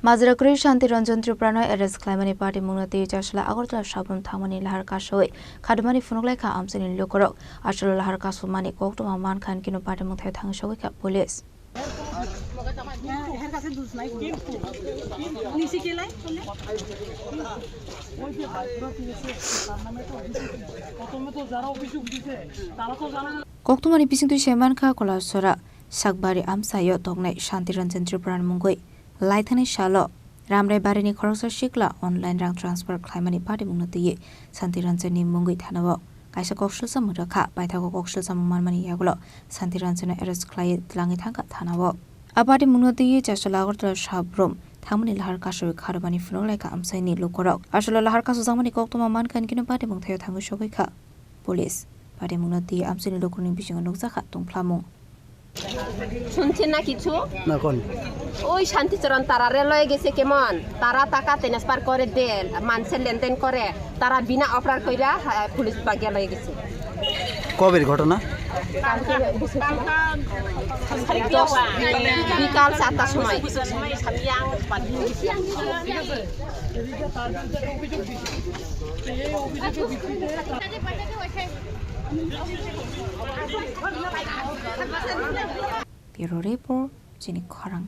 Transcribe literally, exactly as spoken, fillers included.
Majra kwrwi Shanti Ranjan Tripurano arrest khlaimani party mungno twi Chasla Agartala Sabrum thangmani lahar kasawi khadumani phunuk laikha amchaini lukurok. Aswk lahar kasumani koktwma mankha hwn kino party mungthai thangwi sogwi kha police. Koktwmani bisingtwi se mankha Kolasora Sakbari amchaio toknai Shanti Ranjan Tripurani mungwi. Laithani salo Ramrai barini khoroksa sikla online rang transfer khlaimani patimungno twiwi Shanti Ranjanni mungwi thanao kaisa koksilsamung rwkha. Paithago koksilsamung manmani yagulo Shanti Ranjanno arrest khlaiwi twlangwi thangkha thanao. A patimungno twiwi Chasla Agartala Sabrum thangmani lahar kasawi kharwmani phunuk laikha amchaini lukurok. Aswk lahar kasujakmani koktwma mankha hwn kino patimung thaio thangwi sogwi kha police. Patimungno twiwi amchaini lukurokni bisingo nukjakha tungphlamung. শুনছেন না কিছু? না, কোন? ওই শান্তিচরণ তারারে লয়ে গেছে কেমন? তারা টাকা ট্রান্সফার করে দেন, মানুষের লেনদেন করে, তারা বিনা অপরাধ কইরা, হ্যাঁ, পুলিশ বাগিয়া লয়ে গেছে। কবের ঘটনা? কালকে বিকাল চারটার সময়। Bureau Report, chini khorang.